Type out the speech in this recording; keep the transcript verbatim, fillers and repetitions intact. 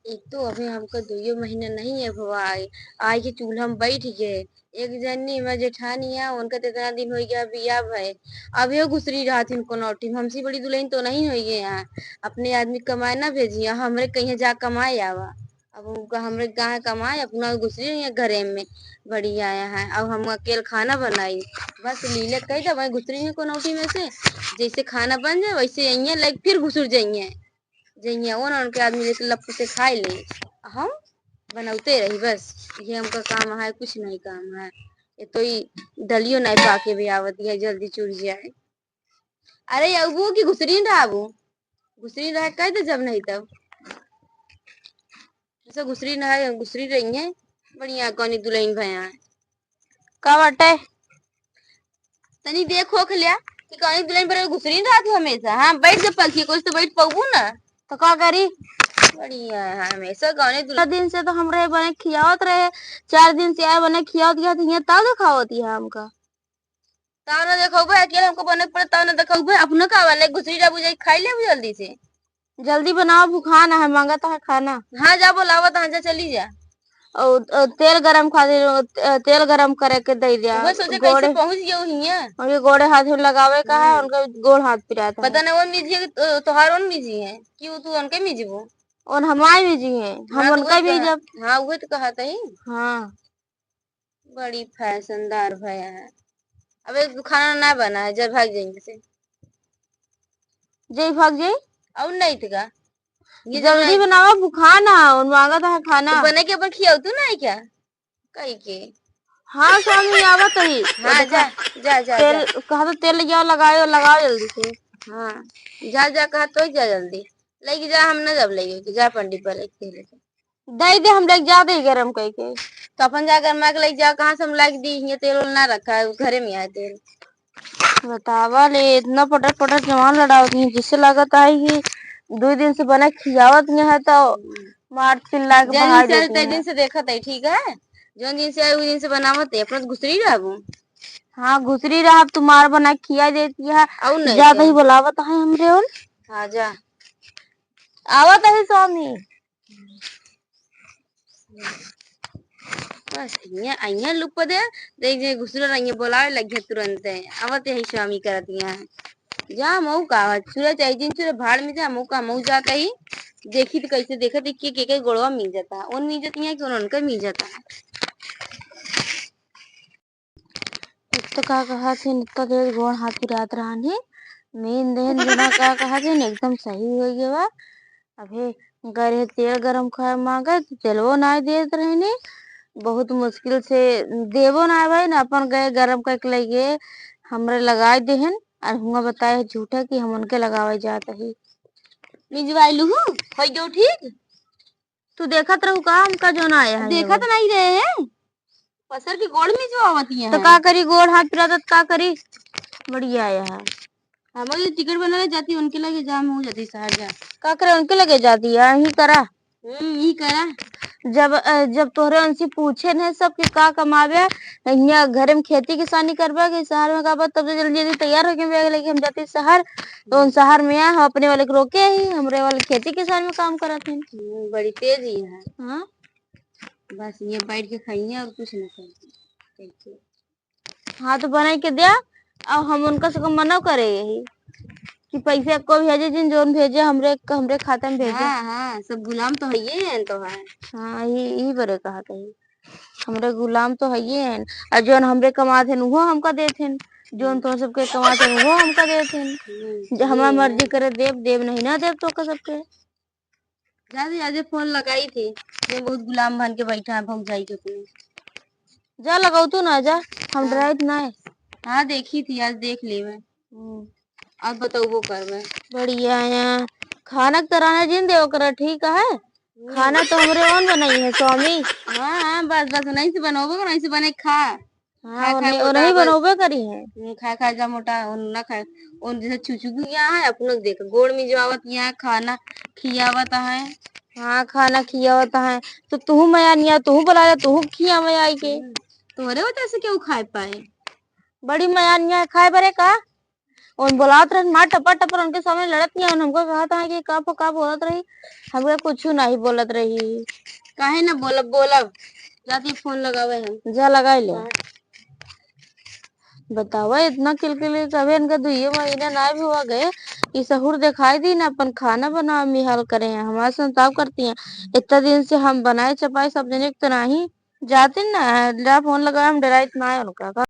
एक तो अभी हमका दुइयो महीना नहीं है भवा आए, आए के चूल्हा में बैठ गए। एक जनी हमार जेठानी है, उनका तो इतना दिन हो गया बियाह भए, अभियो घुसरी रहथिन कोनो औटी में। हमसे बड़ी दुल्हन तो नहीं होई है यहाँ, अपने आदमी कमाए ना भेजी, और हमरे कहीं जा कमाए आवा। अब उनका हमरे कहाँ कमाए, अपना घुसरी रही है घरे में, बढ़िया आया है। अब हम अकेल खाना बनाई, बस लीले कह दे, वहीं घुसरी है कोनो औटी में से, जैसे खाना बन जाए वैसे यहीं लाइक फिर घुसुर जाइए। जइहे ओन ओन के आदमी लेके लप से खाए ले, हम बनौते रही बस। ये हमका काम है, कुछ नहीं काम है। ये तो ई दलियो नहीं पाके भी आवत है, जल्दी चुर जाए। अरे अबू की घुसरी रहबू, घुसरी रह कह दे, जब नहीं तब। जैसे घुसरी रहे, घुसरी रही है, बढ़िया कौनी दुल्हन भया है। का बाटे? तनी देख होख लिया कि कहीं दुल्हन पर घुसरी ना तू हमेशा। हाँ, बैठ जा पलथी, कुछ तो बैठ पाबू ना। तो का करी? बढ़िया है, हमेशा गाने दुल्हन। दिन से तो हमरे बने खियावत रहे, चार दिन से आए बने खियावत गया, तो ये ताव देखावत है हमका। ताव ना देखौबे, अकेले हमको बने पड़े, ताव ना देखौबे, अपना का वाले घुसरी जा बुझाई, खाई ले जल्दी से। जल्दी बनावा, भुखान है, मांगत है खाना। हाँ, जा बोलावत है, जा चली जा। और, और तेल गरम खातिर, अ, तेल गरम करे के दे दिया। उहे सोचे गोड़े, कैसे पहुँच गयो हियाँ। और ये गोड़े हाथ में लगावे का है, हम्म। उनका गोड़ हाथ पिरात है। पता नहीं वो मिजी है कि तो-, तोहार ओन मिजी है कि वो तू उनके मिजबो। ओन हमारे मिजी है, हम हाँ, तो उनका वही कहा, मिजब। हाँ, उहे तो कहा था ही। हाँ। बड़ी फैशनदार भया है। अबे तू खाना ना बना है, जब भाग जाएंगे से। जय भाग जाई। और नहीं तो का? ये जल्दी जल्दी बनावा, भुखान है, उन मांगत है खाना। तो बने के अपन खियाऊ तू ना है क्या? कही के। हाँ स्वामी, आवत ही। हाँ, जा, जा, जा, तेल, जा। कहा तो तेल ले जाओ, लगाओ, लगाओ जल्दी से। हाँ, जा, जा, कहा तो जा जल्दी। लेके जा, हम ना जब लेके जा पंडित पर लेके लेके। दे दे, हम लेके जाते ही गरम करके। तो अपन जा गरमा के लेके जा, कहाँ से हम लाके दी? ये तेल वेल ना रखा है, घरे में आए तेल। बतावा ले, इतना पटर पटर जवान लड़ावत है, जिससे लागत है कि दो दिन से बना खियावत नहीं है तो मार चिल्ला के जौन बहा दिन से आए, देती तै है। दिन से देखत है, ठीक है? जौन दिन से आए, वही दिन से बनावत है, अपना घुसरी रहबू। हाँ, घुसरी रहा, तू मार बना खिया देती है। और नहीं जात क्या? ही बुलावत है हमरे ओन। हाँ, जा। आवत है स्वामी। बस, इहाँ, इहाँ लुक दे, देख जे घुसरो रहिए, बोलावे लगिए तुरंते। आवत यही स्वामी करत यहाँ। जा, मऊ का, चुरे चाहे जिन चुरे, भाड़ में जा, मऊ का, मऊ जाता ही। देखी तो कैसे देखत ही कि के, के गोड़वा मिल जाता। उन मिल जाती है कि उन, उनका मिल जाता है। एक तो का कहत हिन, इतना देर गोड़ हाथ पिरात रहन ही, मीन देहन जना का कहत हिन, एकदम सही होइ गवा। अबे गए रहे तेल गरम खाए मांगे, तो तेलवो नाय देत रहनी, बहुत मुश्किल से देवो नाय भाई, ना अपन गए गरम करके लइगे, हमरे लगाए देहन, और हुआ बताए झूठा कि हम उनके लगावे जात ही। मिजवाई लुहू, होइ गयो ठीक? तू देखत रहू का हमका जौन आया है देखत वो? नहीं रहे हैं। पसर के गोड़ में जो आवत ही तो है। का करी, गोड़ हाथ पिरात का करी? बढ़िया आया है। हम ये टिकट बनावे जाती, उनके लगे जा, हम हो जाती शहर जा। का करे, उनके लगे जाती है, यहीं करा। हम्म, यहीं करा। जब, अ, जब तोहरे उनसे पूछे नहीं सब कि का कमावे, यहाँ घर में खेती किसानी करबा कि शहर में करबा, तब तो जल्दी जल्दी तैयार होके बैग लेके हम जाती शहर। तो उन शहर में आ, हम अपने वाले के रोके ही, हमरे वाले खेती किसानी में काम करत हैं। हम्म, बड़ी तेज ही है। हाँ। बस ये बैठ के खाइए और कुछ ना करिए। कैसे? हाँ, तो बनाई के द्या, अब हम उनका से मना करे यही कि पैसा को भेजे जिन, जौन भेजे हमरे, हमरे खाता में भेजे। हाँ, हाँ, सब गुलाम तो हइये हैं तो है। हाँ, यही, यही बरे कहा कही, हमरे गुलाम तो हइये हैं, और जौन हमरे कमात हैं, उहो हमका देत हैं, जौन हम्म। तो सबके कमात हैं, उहो हमका देत हैं। हम्म, जो हमार ये मर्जी है। करे देब, देब नहीं ना देब तो का सबके। जा दे, आजे फोन लगाई थी, ये बहुत गुलाम बन के बैठा है भौजाई के अपने। जा लगाओ तू ना, जा, हम हाँ। डराइत ना है। हाँ, देखी थी, आज देख ली मैं। हम्म। आज बताऊबो कर मैं। बढ़िया है। खाना के तो रहने जिन दे ओकरा, ठीक है? हम्म। खाना तो हमरे ओन बनाई है, स्वामी। हाँ, हाँ, बस, बस, वहीं से बनोबो कर, वहीं से बने खा। हाँ, खा, खा, उन्हें, मोटा उन्हें बस। बनोबे करी है। हम्म, खा, खा, जा मोटा, उन ना खाए। उन जैसे चुचुक गया है, अपनों के देख, गोड़ में जो आवत यहाँ खाना खियावत है। हाँ, खाना खियावत है। तो तू मया निया, तू बुला ले, तू खिया मया आई के। हम्म, तोहरे वजह से क्यों खाए पाए? बड़ी मया निया खाए बरे का? उन बोलात रहन मार टपर टपर, उनके सामने लड़त नहीं, उन हमको कहत है कि का पो का बोलत रही, हमके कुछ नहीं बोलत रही। काहे ना बोलब, बोलब, जाती फोन लगावे हम। जा लगाई ले। हाँ। बतावा, इतना किलकिली, कभी इनका दुइये महीना ना भी हुआ गए, ई सहूर दिखाई दी ना, अपन खाना बनावे में हाल करे हैं, हमारे संग ताव करती हैं। इतना दिन से हम बनाए चपाए सब जने के तो नहीं जाती ना, जा फोन लगावे, हम डराइत ना है उनका।